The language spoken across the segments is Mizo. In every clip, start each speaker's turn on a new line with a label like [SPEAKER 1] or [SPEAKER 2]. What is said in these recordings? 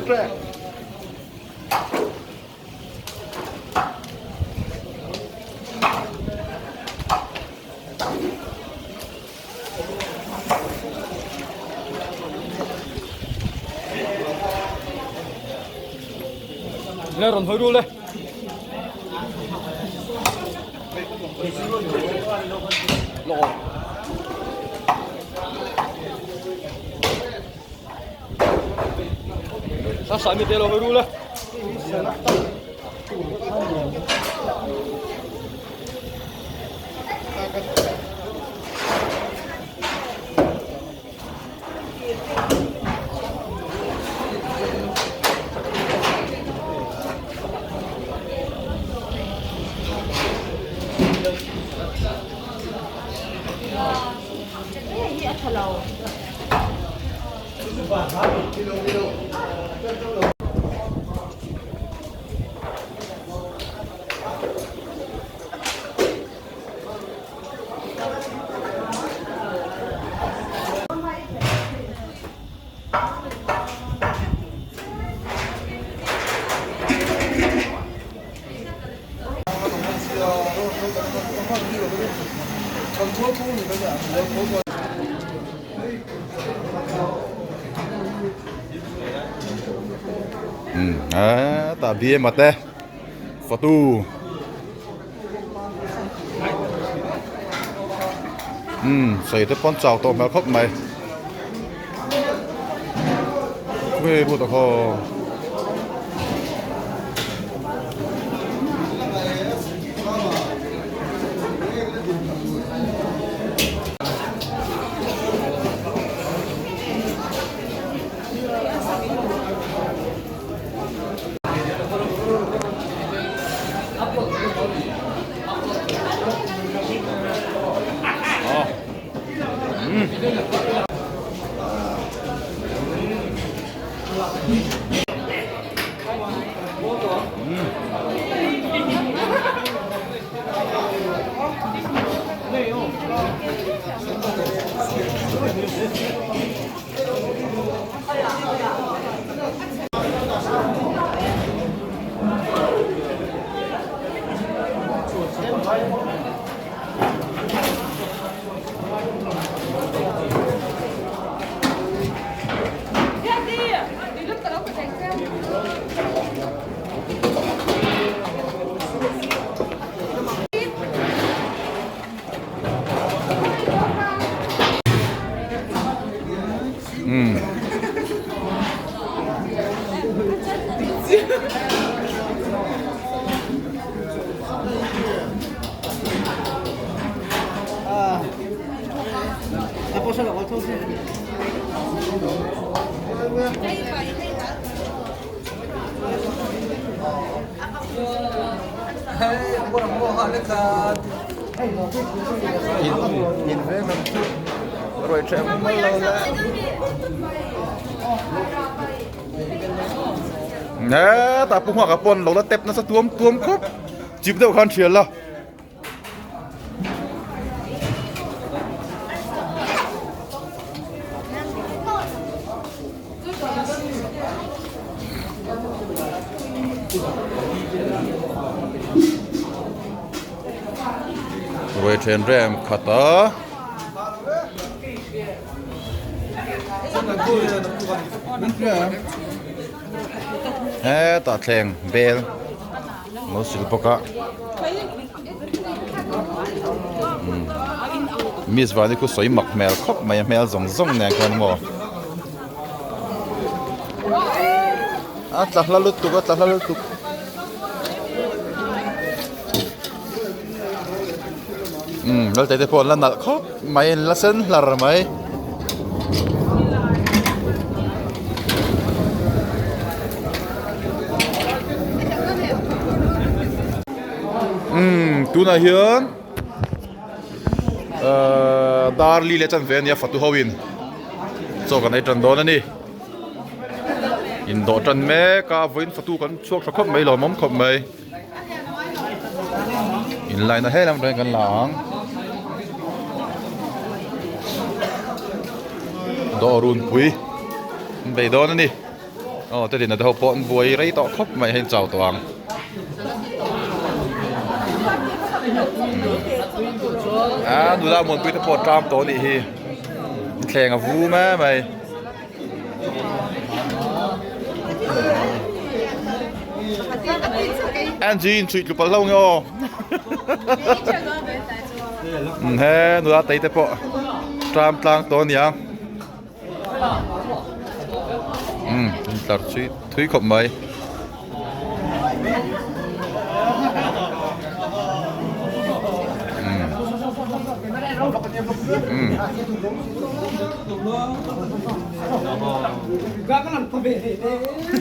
[SPEAKER 1] Le rawn hawi rul e. Lawk. Sa sa mi te lo hawi rul e.
[SPEAKER 2] Tah bma te fatu. Umm sawi te pawn chau tawh hmel khawp mai khawi but a khaw. Hetah pu nghak a pawn lo la tep nasa tuam tuam khawp chip deuh khan thial la. Ruai then rem khat a. Hetah thleng bel lo sil bawk a miss vani khu sawi mak hmel khawp mai a hmel zawng zawng nen khan maw a tla hla lutuk a tla hla lutuk. Umm lalte te pawh an la nalh khawp mai an la sen hlar mai. Umm tunah hian ahh dar li leh chanve ania fatu ho in chaw kan ei tan dawn a ni indawh tan mek a vawiin fatu kan chhuak tha khawp mai lawmawm khawp mai. Inlaina he lam reng kan la ang. Dawrunpui an bei dawn a ni. Aw te dina te ho pawh an buai rei tawh khawp mai hei an chau tawh ang. A nula muanpui te pawh tram tawh anih hi. Thleng a vu mai mai. Angie in chhuih tlu palh hlauh nge aw. He nula tei te pawh tram tlang tawh ania. Umm in tlar thui thui khawp mai.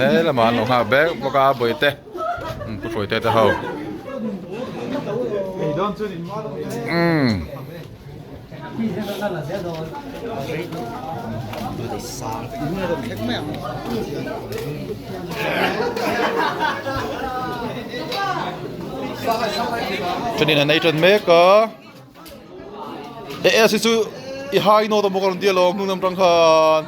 [SPEAKER 2] He lamah an lo nghak bek bawk a bawihte pu hruaite te ho umm. Thenin an ei tan mek a e e si chu i hai nawt a maw ka rawn ti alawm hnung lam tang khan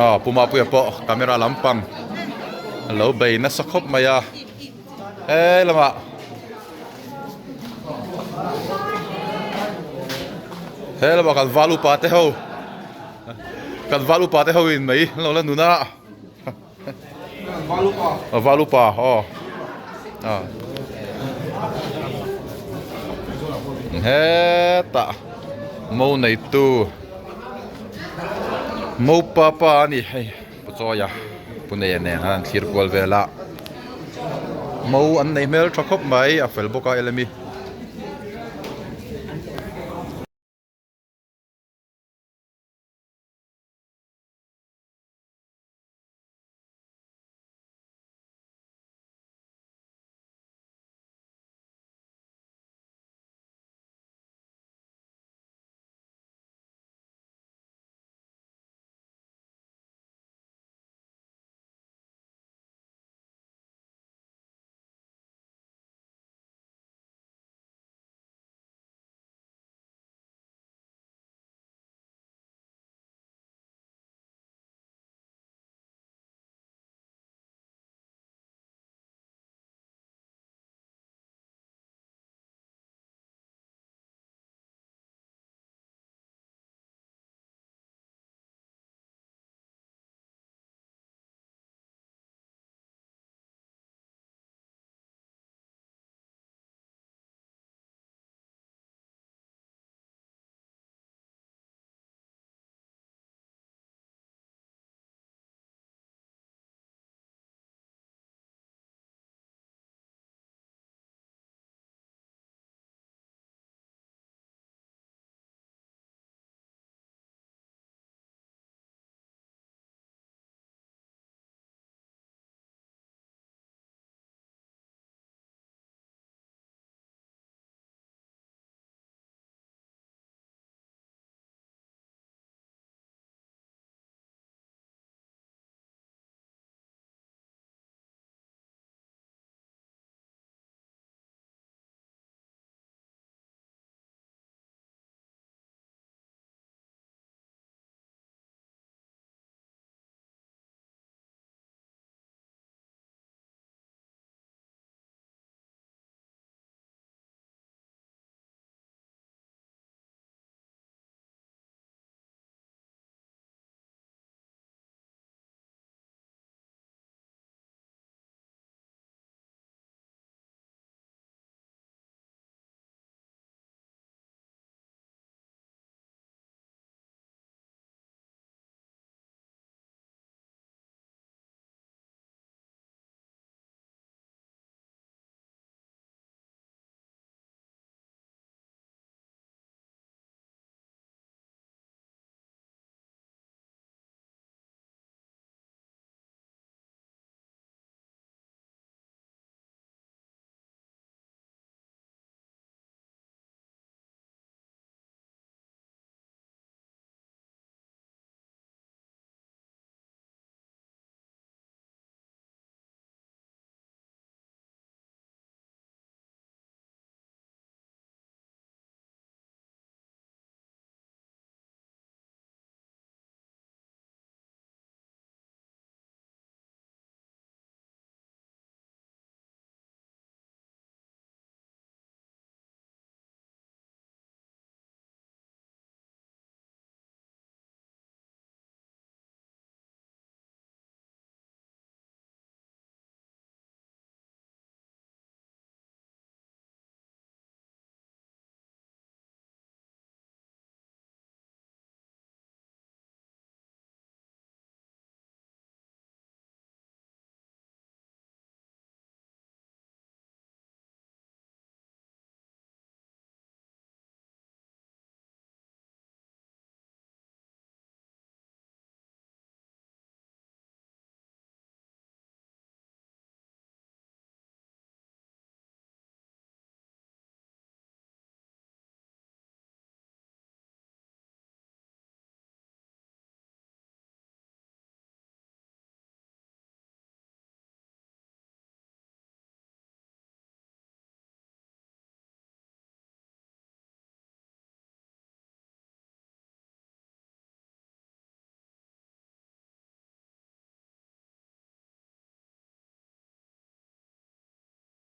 [SPEAKER 2] ah Pu Mapuia pawh camera lampang a lo bei nasa khawp mai a. He lamah he lamah kan val upa te ho kan val upa te ho in mai an lo la nun a val upa aw ah hetah mo neitu mo pa pa a ni hei. Pu Chawia Pu Neia nen han an thlir kual vel a, mo an nei hmel tha khawp mai a fel bawk a Elemi.